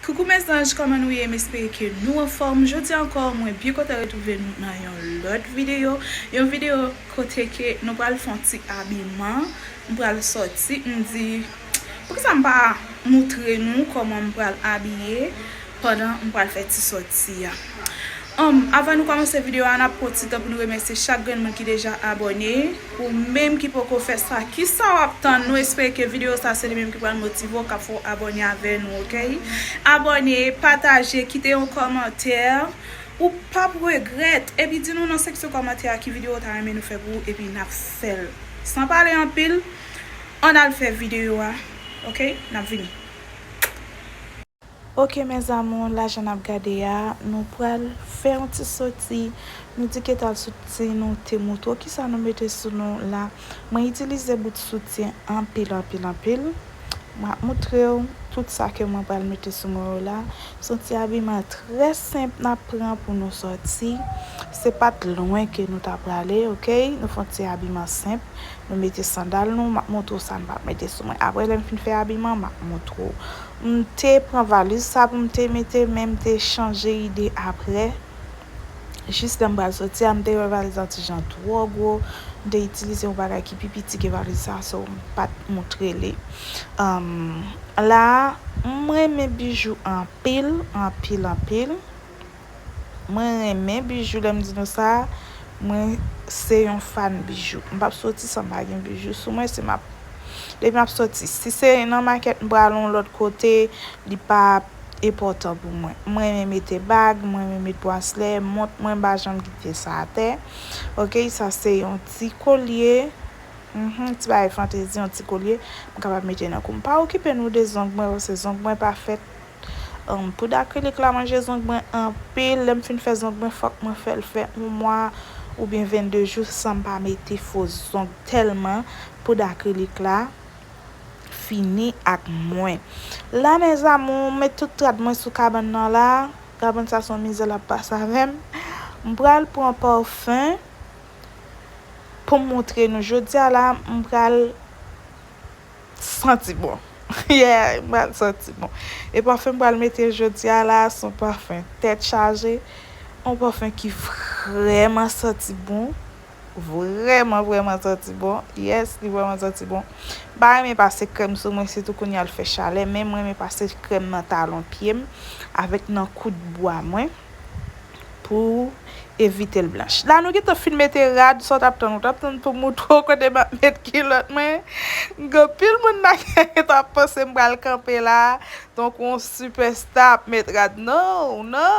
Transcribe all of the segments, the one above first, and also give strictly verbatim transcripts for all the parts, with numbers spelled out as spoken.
Coucou mes anges, kòman nou ye? M espere ke nou anfòm. Jodi ankò, mwen byen kontan retwouve nou nan yon lòt videyo. Yon videyo kote ke nou pral fè yon ti abiman. M pral sòti, m di, poukisa m pa moutre nou kòman m pral abiye pandan m pral fè ti sòti a? Um, avan nou kòmanse videyo a, n ap pran ti tan pou nou remèsye chak grenn moun ki deja abòne. Ou menm ki poko fè sa, kisa w ap tann? Nou espere ke videyo sa se li menm ki pral motive w, k ap fè w abòne avè nou, oke? Abòne, pataje, kite yon kòmantè. Ou p ap regrèt. Epi di nou nan seksyon kòmantè a ki videyo w ta renmen nou fè pou ou, epi n ap fè l. San pale anpil, ann al fè videyo a, oke? N ap vini. Oke mes amours, la jan n ap gade a, nou pral fè yon ti sòti. Nou di ke tal sòti, nou te moutre w kisa nou mete sou nou la. Mwen itilize bout soutyen anpil, anpil, anpil. Mwen ap moutre w tout sa ke mwen pral mete sou mwen yo la. Se yon ti abiman trè senp n ap pran pou nou sòti. Se pa t lwen ke nou ta prale, oke? Nou fè yon ti abiman senp. Nou mete sandal nou, m ap moutre w sa n p ap mete sou mwen. Apre, lè m fin fè abiman, m ap moutre w. M te pran valiz sa pou m te mete, men m te chanje ide apre. Jis lè m pral sòti a, m te wè valiz la ti jan twò gwo. M te itilize yon bagay ki pi piti ke valiz sa, so m pa t moutre li. Um, la, m renmen bijou anpil, anpil, anpil. Mwen renmen bijou, lè m di nou sa, mwen se yon fan bijou. M p ap sòti san m pa gen bijou sou mwen, si m ap, depi m ap sòti. Si se nan makèt m pral yon lòt kote, li pa enpòtan pou mwen. Mwen renmen mete bag, mwen renmen mete braslè, mont, mwen m pa janm kite sa atè. Oke, sa se yon ti kolye. Mhm, ti bagay fantezi, yon ti kolye. M kapab mete nan kou m. Pa okipe nou de zong mwen, paske zong mwen pa fèt Um, poud akrilik la manje zong mwen anpil. Lè m fin fè zong mwen, fòk mwen fè l fè yon mwa oubyen vennde jou san m pa mete fo zong, tèlman poud akrilik la fini ak mwen. La, mes amours, m met tout rad mwen sou kabann nan la. Kabann sa se yon mizè l ap pase avè m. M pral pran pafen pou m moutre nou. Jodi a la, m pral santi bon. Yeah, m pral santi bon. E pafen m pral mete jodi a la, se yon pafen tèt chaje. Yon pafen ki vrèman santi bon. Vrèman, vrèman santi bon. Yes, li vrèman santi bon. M pa renmen pase krèm sou mwen, sitou kounye a l fè chalè, men mwen renmen pase krèm nan talon pye m avèk nan kout bwa mwen pou evite l blanch. La, nou gentan fin mete rad, sa w t ap tann? Ou t ap tann pou m moutre w kote m ap met kilòt mwen? Gen anpil moun nan kay yo t ap panse m pral kanpe la, tankou yon sipèsta ap met rad. No, no!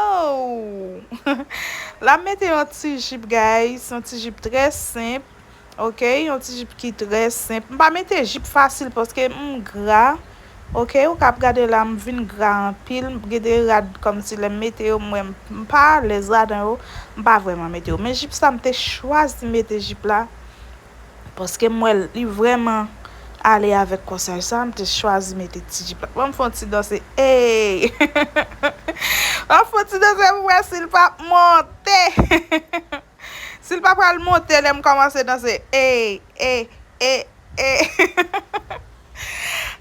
La, m mete yon ti jip, guys, yon ti jip trè senp. Oke, yon ti jip ki trè senp. M pa mete jip fasil paske m gra. Oke, ou k ap gade la, m vin gra anpil. M gen de rad kòmsi lè m mete yo, m wè m, m pa alèz ladan yo. M pa vrèman mete yo. Men jip sa, m te chwazi mete jip la. Paske m wè li vrèman ale avèk konsèy sa, m te chwazi mete ti jip la. Ban m fè yon ti danse. Ey! Ban m fè yon ti danse pou m wè si l p ap monte. Si l pa pral monte lè m kòmanse danse. Ey, ey, ey, ey.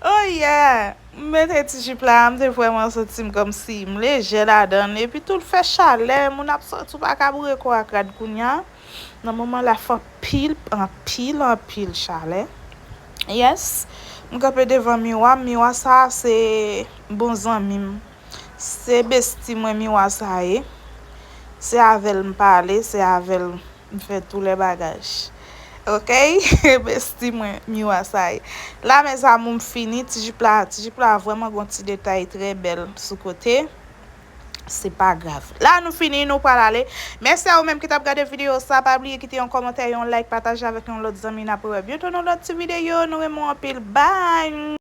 Oh yeah! M mete ti jip la, m te vrèman santi m kòmsi m lejè ladan l. Epi tou l fè chalè, moun ap sòti, ou pa ka boure kò w ak rad kounye a. Nan moman la, fè anpil, anpil, anpil chalè. Yes. M kanpe devan miwa. Miwa sa, se bon zanmi m. Se besti mwen miwa sa ye. Se avè l m pale, se avè l m fè tou lè bagaj. Oke? Besti mwen miwa sa ye. La, mes amours, m fini. Ti jip la, ti jip la vrèman gon ti detay trè bèl sou kote. Se pa grav. La, nou fini, nou pral ale. Mèsi a ou menm ki t ap gade videyo sa. Pa bliye kite yon kòmantè, yon like, pataje avèk yon lòt zanmi. N ap rewè byento nan lòt ti videyo. Nou renmen w anpil. Bye!